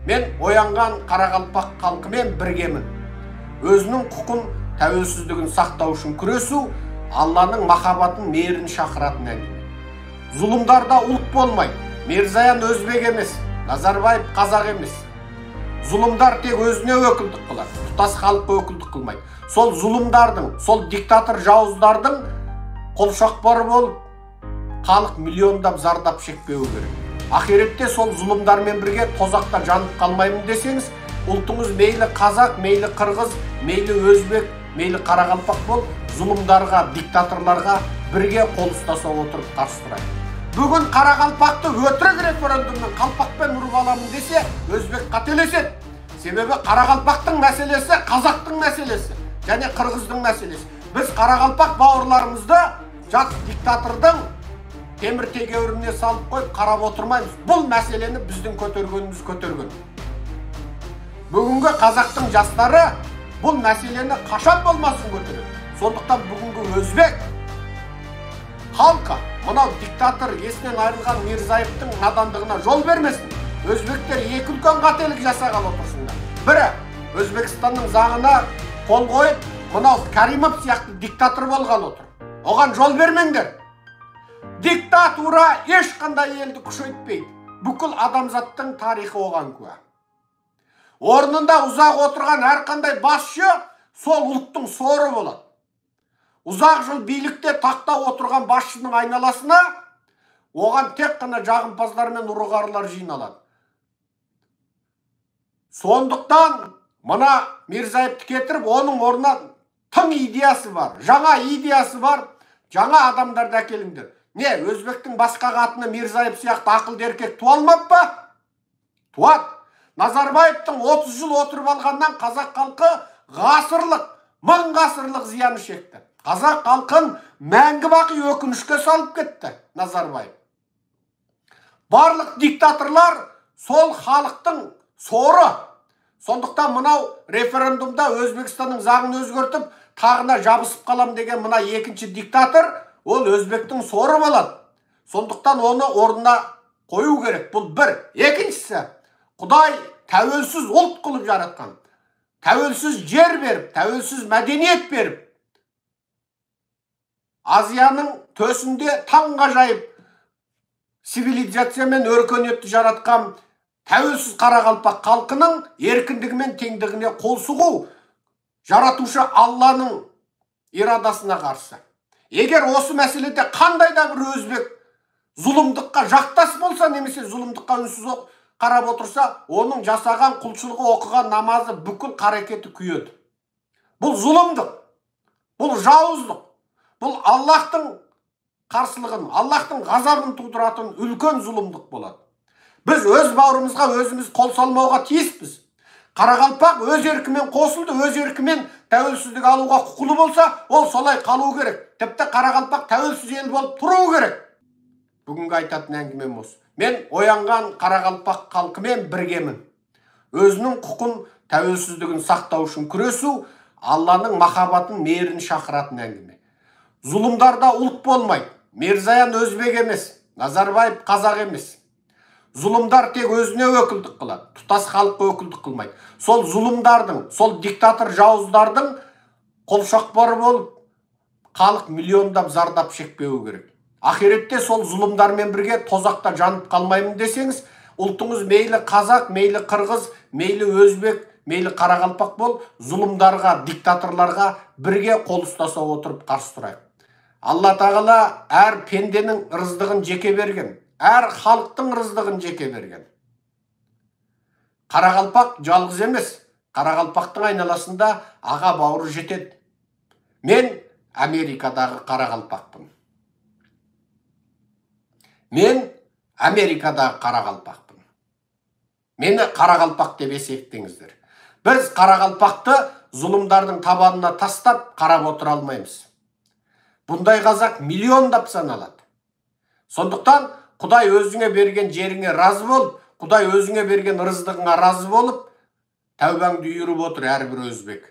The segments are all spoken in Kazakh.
Мен оянған қарақалпақ халқымен біргемін. Өзінің құқын, тәуелсіздігін сақтау үшін күресу Алланың махаббатын, мейірін шақыратын әңгіме. Зұлымдарда ұлт болмайды. Мирзаян өзбек емес, Назарбаев қазақ емес. Зұлымдар тек өзіне өкілдік қылады, тұтас халыққа өкілдік қылмайды. Сол зұлымдардың, сол диктатор жауыздардың қолшоқпары болып, халық миллиондап зардап шекпеуі керек. Ақиретте сол зұлымдармен бірге тозақта жанып қалмаймын десеңіз, ұлтыңыз мейлі қазақ, мейлі қырғыз, мейлі өзбек, мейлі қарақалпақ бол, зұлымдарға, диктаторларға бірге қол ұстаса отырып қарсы тұрайық. Бүгін қарақалпақты өтірік референдуммен қалпақпен ұрып аламын десе, өзбек қателеседі. Себебі қарақалпақтың мәселесі қазақтың мәселесі және қырғыздың мәселесі. Біз қарақалпақ бауырларымызды жат диктатордың темір тегеурініне салып қойып қарап отырмаймыз. Бұл мәселені біздің көтергеніміз көтерген. Бүгінгі қазақтың жастары бұл мәселені қашан болмасын көтереді. Сондықтан бүгінгі өзбек халқы мынау диктатор есінен айырылған Мирзаевтың надандығына жол бермесін. Өзбектер екі үлкен қателік жасағалы отырсыңдар. Бірі, Өзбекстанның заңына қол қойып, мынау Каримов сияқты диктатор болғалы отыр. Оған жол бермеңдер. Диктатура ешқандай елді күшейтпейді. Бүкіл адамзаттың тарихы оған куә. Орнында ұзақ отырған әрқандай басшы сол ұлттың соры болады. Ұзақ жыл билікте тақта отырған басшының айналасына оған тек қана жағымпаздар мен ұрығарлар жиналады. Сондықтан мына Мирзаевты кетіріп, оның орнына тың идеясы бар, жаңа идеясы бар, жаңа адамдарды әкеліңдер. Не, өзбектің басқа қатыны Мирзаев сияқты ақылды еркек туа алмап па? Туады. Назарбаевтың 30 жыл отырып алғаннан қазақ халқы ғасырлық, мың ғасырлық зияны шекті. Қазақ халқын мәңгі бақи өкінішке салып кетті Назарбаев. Барлық диктаторлар сол халықтың соры. Сондықтан мынау референдумда Өзбекстанның заңын өзгертіп, тағына жабысып қалам деген мына екінші диктатор, ол өзбектің соры болады. Сондықтан оны орнына қою керек. Бұл бір. Екіншісі, Құдай тәуелсіз ұлт қылып жаратқан. Тәуелсіз жер беріп, тәуелсіз мәдениет беріп, Азияның төсінде таңғажайып цивилизация мен өркениетті жаратқан тәуелсіз қарақалпақ халқының еркіндігі мен теңдігіне қол сұғу жаратушы Алланың ирадасына қарсы. Егер осы мәселеде қандай да бір өзбек зұлымдыққа жақтас болса, немесе зұлымдыққа үнсіз қарап отырса, оның жасаған құлшылығы, оқыған намазы, бүкіл қарекеті күйеді. Бұл зұлымдық, бұл жауыздық, бұл Аллахтың қарсылығын, Аллахтың ғазабын тудыратын үлкен зұлымдық болады. Біз өз бауырымызға өзіміз қол салмауға тиіспіз. Қарақалпақ өз еркімен қосылды, өз еркімен тәуелсіздік алуға құқылы болса, ол солай қалу керек. Тіпті қарақалпақ тәуелсіз ел болып тұру керек. Бүгінгі айтатын әңгімем осы. Мен оянған қарақалпақ халқымен біргемін. Өзінің құқын, тәуелсіздігін сақтау үшін күресу Алланың махаббатын, мейірін шақыратын әңгіме. Зұлымдарда ұлт болмайды. Мирзаян өзбек емес, Назарбаев қазақ емес. Зұлымдар тек өзіне өкілдік қылады, тұтас халыққа өкілдік қылмайды. Сол зұлымдардың, сол диктатор жауыздардың қолшоқпары болып, халық миллиондап зардап шекпеуі керек. Ақиретте сол зұлымдармен бірге тозақта жанып қалмаймын десеңіз, ұлтыңыз мейлі қазақ, мейлі қырғыз, мейлі өзбек, мейлі қарақалпақ бол, зұлымдарға, диктаторларға бірге қол ұстаса отырып қарсы тұрайық. Алла тағала әр пенденің ырыздығын жеке берген, әр халықтың ырыздығын жеке берген. Қарақалпақ жалғыз емес, қарақалпақтың айналасында аға бауыры жетеді. Мен Америкадағы қарақалпақпын. Мен Америкадағы қарақалпақпын. Мені қарақалпақ деп есептеңіздер. Біз қарақалпақты зұлымдардың табанына тастап қарап отыра алмаймыз. Бұндай қазақ миллиондап саналады. Сондықтан Құдай өзіңе берген жеріңе разы болып, Құдай өзіңе берген ырыздығыңа разы болып, тәубаңды үйіріп отыр әрбір өзбек.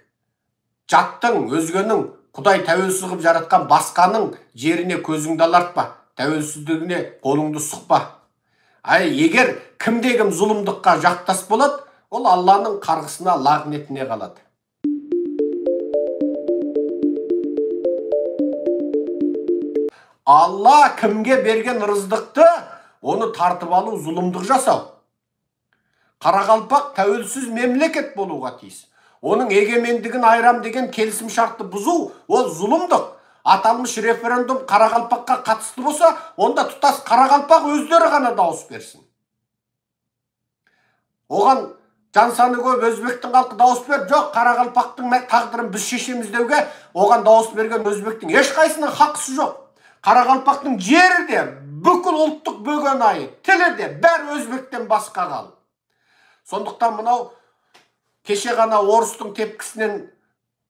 Жаттың, өзгенің, Құдай тәуелсіз қылып жаратқан басқаның жеріне көзіңді алартпа, тәуелсіздігіне қолыңды сұқпа. Ай, егер кімде-кім зұлымдыққа жақтас болады, ол Алланың қарғысына, лағнетіне қалады. Алла кімге берген ырыздықты, оны тартып алу зұлымдық жасау. Қарақалпақ тәуелсіз мемлекет болуға тиіс. Оның егемендігін айырам деген келісім шартты бұзу, ол зұлымдық. Аталмыш референдум қарақалпаққа қатысты болса, онда тұтас қарақалпақ өздері ғана дауыс берсін. Оған жан саны көп өзбектің халқы дауыс беріп, жоқ, қарақалпақтың тағдырын біз шешеміз деуге, оған дауыс берген өзбектің ешқайсының хақысы жоқ. Қарақалпақтың жері де, бүкіл ұлттық бөгенайы, тілі де бәрі өзбектен басқа қалды. Сондықтан мынау кеше ғана орыстың тепкісінен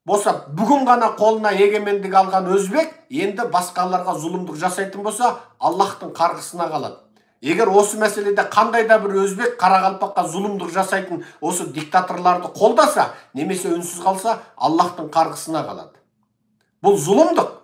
босап, бүгін ғана қолына егемендік алған өзбек енді басқаларға зұлымдық жасайтын болса, Аллахтың қарғысына қалады. Егер осы мәселеде қандай да бір өзбек қарақалпаққа зұлымдық жасайтын осы диктаторларды қолдаса, немесе үнсіз қалса, Аллахтың қарғысына қалады. Бұл зұлымдық.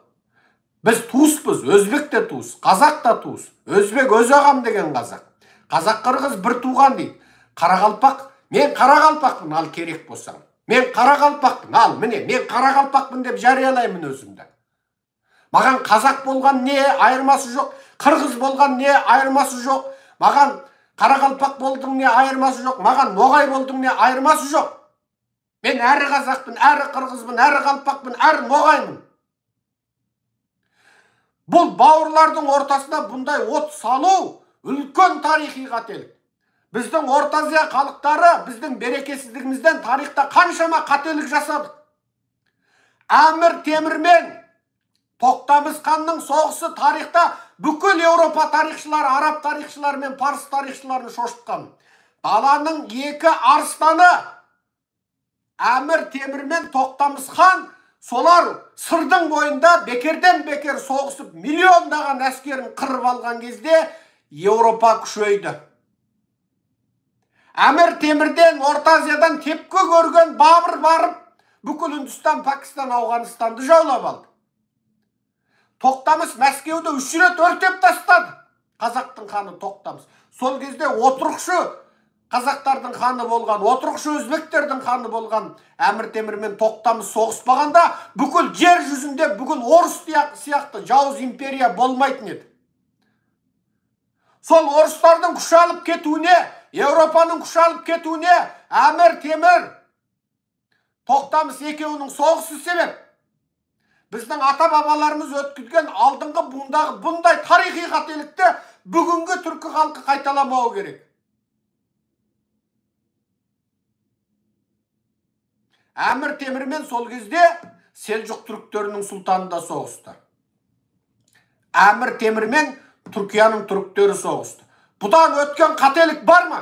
Біз туыспыз, өзбек те туыс, қазақ та туыс. Өзбек өз ағам деген қазақ. Қазақ қырғыз бір туған дейді. Қарақалпақ, мен қарақалпақпын, ал керек болсам. Мен қарақалпақпын, ал міне, мен қарақалпақпын деп жариялаймын өзімді. Маған қазақ болған не айырмасы жоқ, қырғыз болған не айырмасы жоқ, маған қарақалпақ болдың не айырмасы жоқ, маған ноғай болдың не айырмасы жоқ. Мен әрі қазақпын, әрі қырғызбын, әрі қалпақпын, әрі ноғаймын. Бұл бауырлардың ортасына бұндай от салу үлкен тарихи қателік. Біздің Орта Азия халықтары біздің берекесіздігімізден тарихта қаншама қателік жасадық. Әмір Темірмен Тоқтамыс ханның соғысы тарихта бүкіл Еуропа тарихшылары, араб тарихшылары мен парсы тарихшыларын шошытқан. Даланың екі арыстаны Әмір Темірмен Тоқтамыс хан, солар Сырдың бойында бекерден бекер соғысып миллиондаған әскерін қырып алған кезде Еуропа күшейді. Әмір Темірден Орта Азиядан тепкі көрген Бабыр барып, бүкіл Үндістан, Пакистан, Ауғанстанды жаулап алды. Тоқтамыс Мәскеуді 3 рет өртеп тастады. Қазақтың ханы Тоқтамыс. Сол кезде отырықшы қазақтардың ханы болған, отырықшы өзбектердің ханы болған Әмір Темір мен Тоқтамыс соғыспағанда бүкіл жер жүзінде бүгін орыс сияқты жауыз империя болмайтын еді. Сол орыстардың күш алып кетуіне, Еуропаның күш алып кетуіне Әмір Темір, Тоқтамыс екеуінің соғысы себеп. Біздің ата-бабаларымыз өткізген алдыңғы буындағы бұндай тарихи қателікті бүгінгі түркі халқы қайталамауы керек. Әмір Темірмен сол кезде Селжұқ түріктерінің сұлтаны да соғысты. Әмір Темірмен Түркияның түріктері соғысты. Бұдан өткен қателік бар ма?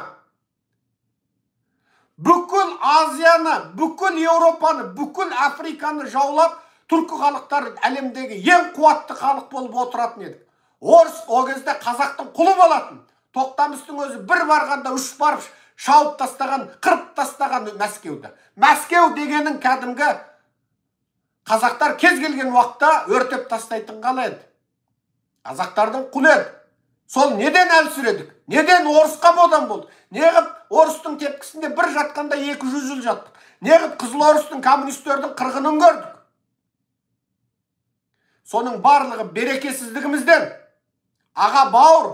Бүкіл Азияны, бүкіл Еуропаны, бүкіл Африканы жаулап, түркі халықтары әлемдегі ең қуатты халық болып отыратын едік. Орыс о кезде қазақтың құлы болатын. Тоқтамыстың өзі бір барғанда үш барып шауып тастаған, қырып тастаған Мәскеуді. Мәскеу дегенің кәдімгі қазақтар кез келген уақытта өртеп тастайтын қала еді. Қазақтардың құлы еді. Сол неден әлсіредік? Неден орысқа бодан болдық? Неғып орыстың тепкісінде бір жатқанда 200 жыл жаттық? Неғып қызыл орыстың, коммунистердің қырғынын көрдік? Соның барлығы берекесіздігімізден, аға бауыр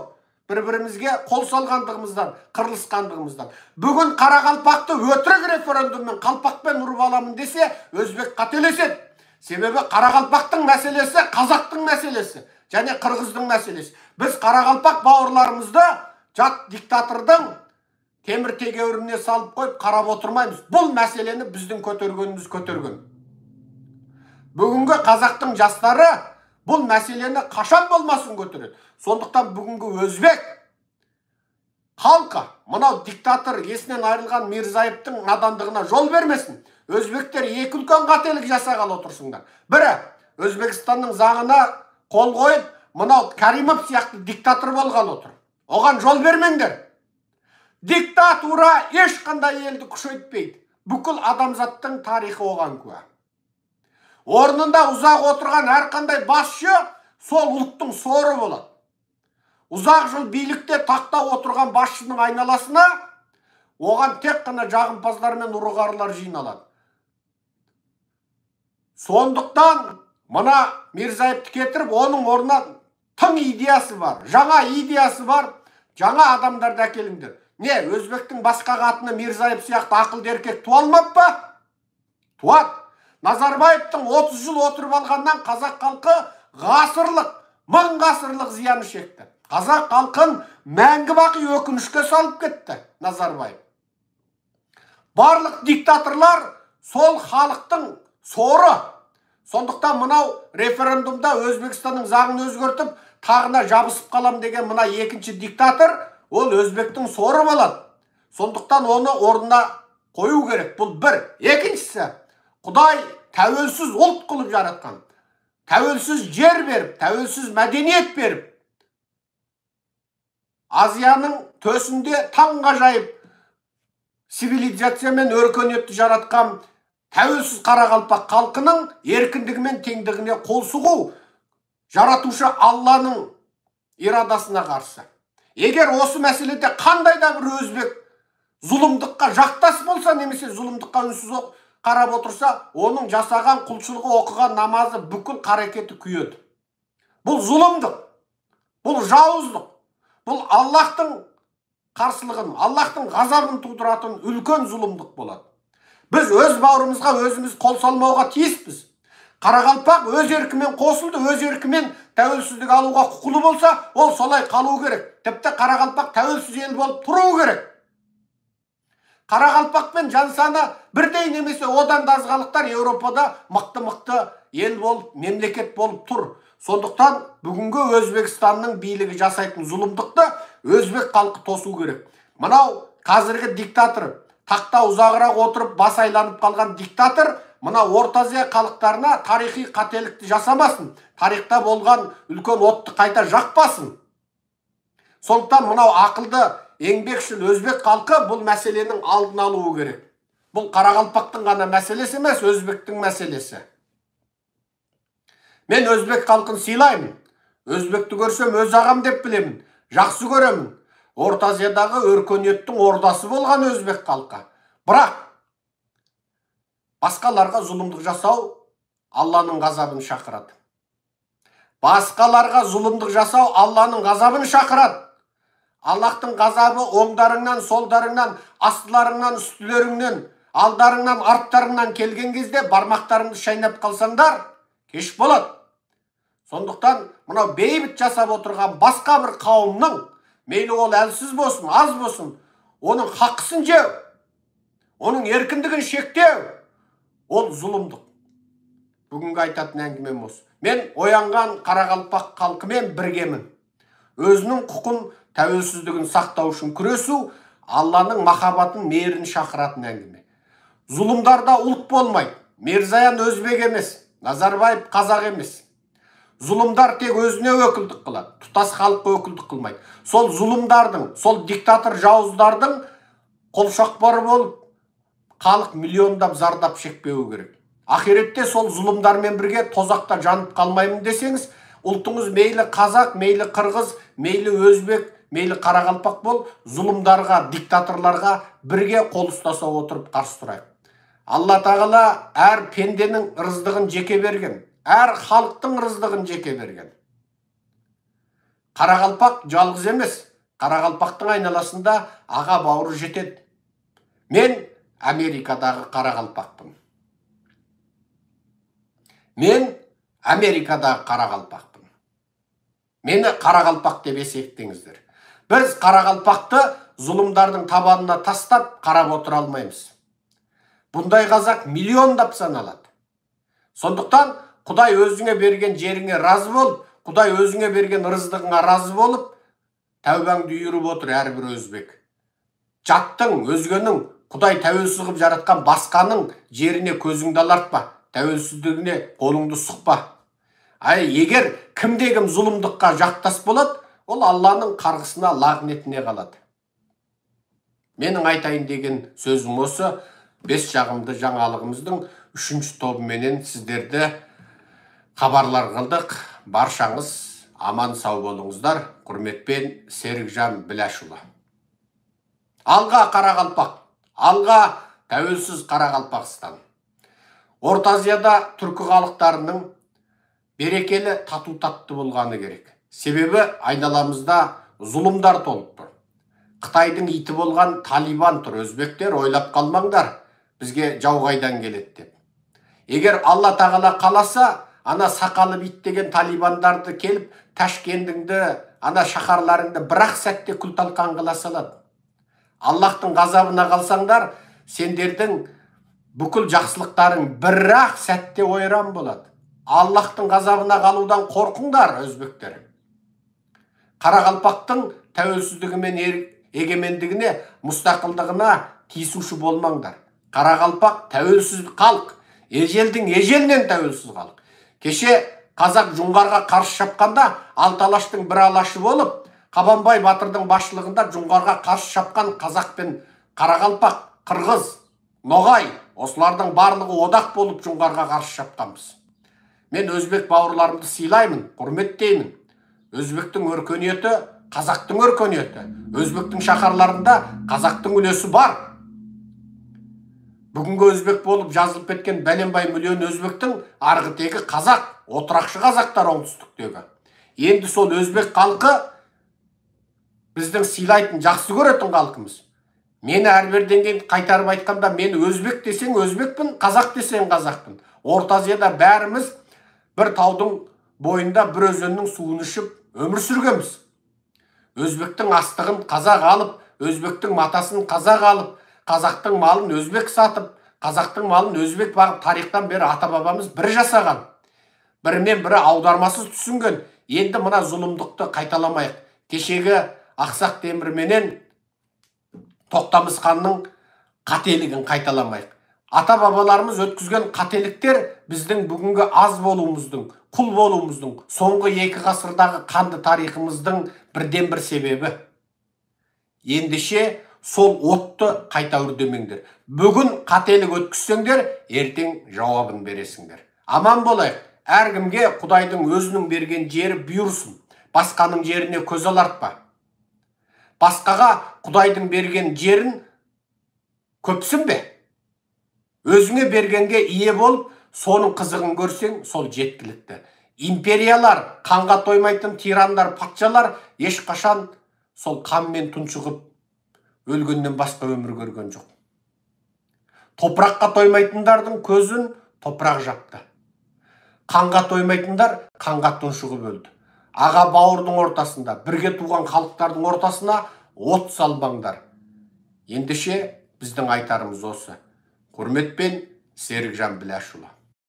бір-бірімізге қол салғандығымыздан, қырылысқандығымыздан. Бүгін қарақалпақты өтірік референдуммен қалпақпен ұрып аламын десе, өзбек қателеседі. Себебі қарақалпақтың мәселесі қазақтың мәселесі және қырғыздың мәселесі. Біз қарақалпақ бауырларымызды жат диктатордың темір тегеурініне салып қойып қарап отырмаймыз. Бұл мәселені біздің көтергеніміз көтерген. Бүгінгі қазақтың жастары бұл мәселені қашан болмасын көтереді. Сондықтан бүгінгі өзбек халқы мынау диктатор есінен айырылған Мирзаевтың надандығына жол бермесін. Өзбектер екі үлкен қателік жасағалы отырсыңдар. Бірі, Өзбекстанның заңына қол қойып, мынау Каримов сияқты диктатор болғалы отыр. Оған жол бермеңдер. Диктатура ешқандай елді күшейтпейді. Бүкіл адамзаттың тарихы оған куә. Орнында ұзақ отырған әрқандай басшы сол ұлттың соры болады. Ұзақ жыл билікте тақта отырған басшының айналасына оған тек қана жағымпаздар мен ұрығарлар жиналады. Сондықтан мына Мирзаевты кетіріп, оның орнына тың идеясы бар, жаңа идеясы бар, жаңа адамдарды әкеліңдер. Не, өзбектің басқа қатыны Мирзаев сияқты ақылды еркек туа алмап па? Туады. Назарбаевтың 30 жыл отырып алғаннан қазақ халқы ғасырлық, мың ғасырлық зияны шекті. Қазақ халқын мәңгі бақи өкінішке салып кетті Назарбаев. Барлық диктаторлар сол халықтың соры. Сондықтан мынау референдумда Өзбекстанның заңын өзгертіп, тағына жабысып қалам деген мына екінші диктатор, ол өзбектің соры болады. Сондықтан оны орнына қою керек. Бұл бір. Екіншісі, Құдай тәуелсіз ұлт қылып жаратқан. Тәуелсіз жер беріп, тәуелсіз мәдениет беріп, Азияның төсінде таңғажайып цивилизация мен өркениетті жаратқан тәуелсіз қарақалпақ халқының еркіндігі мен теңдігіне қол сұғу жаратушы Алланың ирадасына қарсы. Егер осы мәселеде қандай да бір өзбек зұлымдыққа жақтас болса, немесе зұлымдыққа үнсіз қарап отырса, оның жасаған құлшылығы, оқыған намазы, бүкіл қарекеті күйеді. Бұл зұлымдық, бұл жауыздық, бұл Аллахтың қарсылығын, Аллахтың ғазабын тудыратын үлкен зұлымдық болады. Біз өз бауырымызға өзіміз қол салмауға тиіспіз. Қарақалпақ өз еркімен қосылды, өз еркімен тәуелсіздік алуға құқылы болса, ол солай қалу керек. Тіпті қарақалпақ тәуелсіз ел болып тұру керек. Қарақалпақпен жан саны бірдей немесе одан да аз халықтар Еуропада мықты-мықты ел болып, мемлекет болып тұр. Сондықтан бүгінгі Өзбекстанның билігі жасайтын зұлымдықты өзбек халқы тосу керек. Мынау қазіргі диктатор, тақта ұзағырақ отырып бас айланып қалған диктатор, мына Орта Азия халықтарына тарихи қателікті жасамасын, тарихта болған үлкен отты қайта жақпасын. Сондықтан мынау ақылды, еңбекшіл өзбек халқы бұл мәселенің алдын алуы керек. Бұл қарақалпақтың ғана мәселесі емес, өзбектің мәселесі. Мен өзбек халқын сыйлаймын. Өзбекті көрсем өз ағам деп білемін, жақсы көремін. Орта Азиядағы өркениеттің ордасы болған өзбек халқы. Бірақ басқаларға зұлымдық жасау Алланың ғазабын шақырады. Басқаларға зұлымдық жасау Алланың ғазабын шақырады. Аллахтың ғазабы оңдарыңнан, солдарыңнан, астыларыңнан, үстілеріңнен, алдарыңнан, арттарыңнан келген кезде бармақтарыңды шайнап қалсаңдар, кеш болады. Сондықтан мынау бейбіт жасап отырған басқа бір қауымның, мейлі ол әлсіз болсын, аз болсын, оның хақысын жеу, оның еркіндігін шектеу, ол зұлымдық. Бүгінгі айтатын әңгімем осы. Мен оянған қарақалпақ халқымен біргемін. Өзінің құқын, тәуелсіздігін сақтау үшін күресу, Алланың махаббатын, мейірін шақыратын әңгіме. Зұлымдарда ұлт болмайды. Мирзаян өзбек емес, Назарбаев қазақ емес. Зұлымдар тек өзіне өкілдік қылады, тұтас халыққа өкілдік қылмайды. Сол зұлымдардың, сол диктатор жауыздардың қолшоқпары болып, халық миллиондап зардап шекпеуі керек. Ақиретте сол зұлымдармен бірге тозақта жанып қалмаймын десеңіз, ұлтыңыз мейлі қазақ, мейлі қырғыз, мейлі өзбек, мейлі қарақалпақ бол, зұлымдарға, диктаторларға бірге қол ұстаса отырып қарсы тұрайық. Алла тағала әр пенденің ырыздығын жеке берген, әр халықтың ырыздығын жеке берген. Қарақалпақ жалғыз емес, қарақалпақтың айналасында аға бауыры жетеді. Мен Америкадағы қарақалпақпын. Мен Америкадағы қарақалпақпын. Мені қарақалпақ деп есептеңіздер. Біз қарақалпақты зұлымдардың табанына тастап қарап отыра алмаймыз. Бұндай қазақ миллиондап саналады. Сондықтан Құдай өзіңе берген жеріңе разы болып, Құдай өзіңе берген ырыздығыңа разы болып, тәубаңды үйіріп отыр әрбір өзбек. Жаттың, өзгенің, Құдай тәуелсіз қылып жаратқан басқаның жеріне көзіңді алартпа, тәуелсіздігіне қолыңды сұқпа. Ай, егер кімде-кім зұлымдыққа жақтас болады, ол Алланың қарғысына, лағнетіне қалады. Менің айтайын деген сөзім осы. Бес жағымды жаңалығымыздың үшінші тобыменен сіздерді хабарлар қылдық. Баршаңыз Аман сау болыңыздар. Құрметпен, Серікжан Біләшұлы. Алға Қарақалпақ, алға тәуелсіз Қарақалпақстан. Орта Азияда түркі халықтарының берекелі, тату татты болғаны керек. Себебі айналамызда зұлымдар толып тұр. Қытайдың иті болған Талибан тұр. Өзбектер, ойлап қалмаңдар, бізге жау қайдан келеді деп. Егер Алла тағала қаласа, ана сақалы бит деген талибандарды келіп, Ташкендіңді, ана шаһарларыңды бір-ақ сәтте күл-талқан қыла салады. Аллахтың ғазабына қалсаңдар, сендердің бүкіл жақсылықтарың бір-ақ сәтте ойран болады. Аллахтың ғазабына қалудан қорқыңдар, өзбектер. Қарақалпақтың тәуелсіздігі мен егемендігіне, мұстақылдығына тиісуші болмаңдар. Қарақалпақ тәуелсіз халық, ежелдің ежелінен тәуелсіз халық. Кеше қазақ жоңғарға қарсы шапқанда алты алаштың бір алашы болып, Қабанбай батырдың басшылығында жоңғарға қарсы шапқан қазақ пен қарақалпақ, қырғыз, ноғай, осылардың барлығы одақ болып жоңғарға қарсы шапқанбыз. Мен өзбек бауырларымды сыйлаймын, құрметтеймін. Өзбектің өркениеті қазақтың өркениеті. Өзбектің шаһарларында қазақтың үлесі бар. Бүгінгі өзбек болып жазылып кеткен бәленбай миллион өзбектің арғы тегі қазақ, отырақшы қазақтар оңтүстіктегі. Енді сол өзбек халқы біздің сыйлайтын, жақсы көретін халқымыз. Мені әрбірден кейін қайтарып айтқанда, мен өзбек десең өзбекпін, қазақ десең қазақпын. Орта Азияда бәріміз бір таудың бойында бір өзеннің суын ішіп өмір сүргенбіз. Өзбектің астығын қазақ алып, өзбектің матасын қазақ алып, қазақтың малын өзбек сатып, қазақтың малын өзбек бағып, тарихтан бері ата-бабамыз бір жасаған. Бірімен бірі аудармасыз түсінген. Енді мына зұлымдықты қайталамайық. Кешегі Ақсақ Темір менен Тоқтамыс ханның қателігін қайталамайық. Ата-бабаларымыз өткізген қателіктер біздің бүгінгі аз болуымыздың, құл болуымыздың, соңғы 2 ғасырдағы қанды тарихымыздың бірден бір себебі. Ендеше сол отты қайта үрдемеңдер. Бүгін қателік өткізсеңдер, ертең жауабын бересіңдер. Аман болайық. Әркімге Құдайдың өзінің берген жері бұйырсын. Басқаның жеріне көз алартпа. Басқаға Құдайдың берген жерін көпсінбе. Өзіңе бергенге ие болып, соның қызығын көрсең, сол жеткілікті. Империялар, қанға тоймайтын тирандар, патшалар ешқашан сол қанмен тұншығып өлгеннен басқа өмір көрген жоқ. Топыраққа тоймайтындардың көзін топырақ жапты. Қанға тоймайтындар қанға тұншығып өлді. Аға бауырдың ортасында, бірге туған халықтардың ортасына от салбаңдар. Ендеше біздің айтарымыз осы. Құрметпен, Серікжан Біләшұлы.